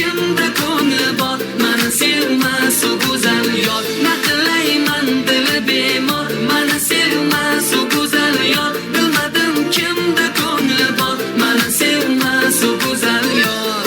kimda ko'ngli bor, mani sevmas u go'zal yor. Na qilayman dili bemor, mani sevmas u go'zal yor. Bilmadim kimda ko'ngli bor, mani sevmas u go'zal yor.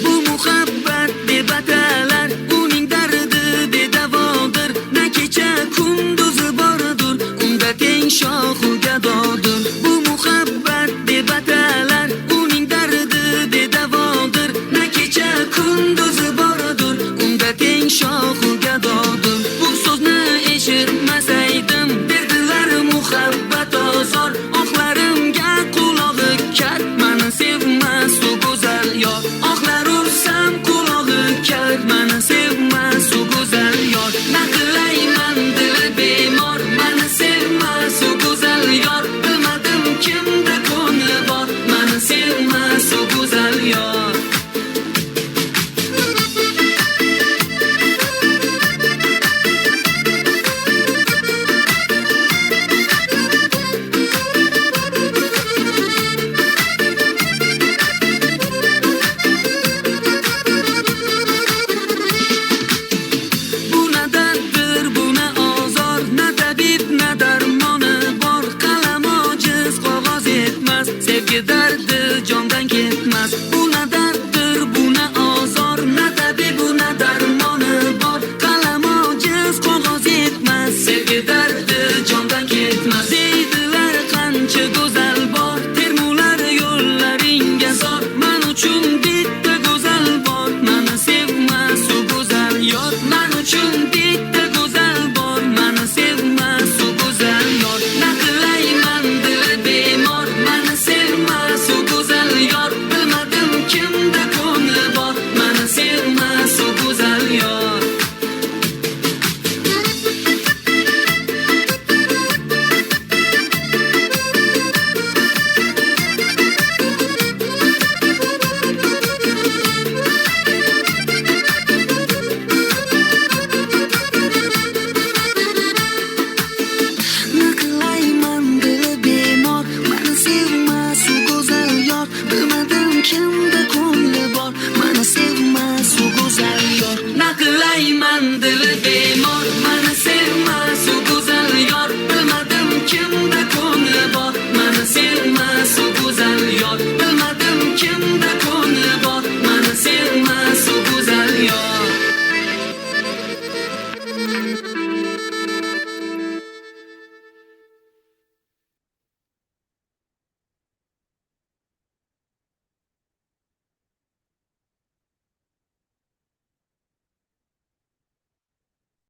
Bu muhabbat deb atalar, uning dardi bedavodir. Na kecha kunduzi bordir, unda teng shohu gadodir. Bu muhabbat deb atalar, uning dardi bedavodir. Na kecha kunduzi bordir, unda teng shohu gadodir. Bu so'zni eshitmasaydim, derdilar muhabbat ozor. Ohlarimga qulog'i kar, mani sevmas u go'zal yor. Ohlar ursam qulog'i kar, mani sevmas u go'zal yor. Na qilayman dili bemor, mani sevmas u go'zal yor. Bilmadim kimda ko'ngli bor, mani sevmas u go'zal yor. Bu na darddir, bu na ozor, na tabib, na darmoni bor. Qalam ojiz, qog'oz yetmas, sevgi dardi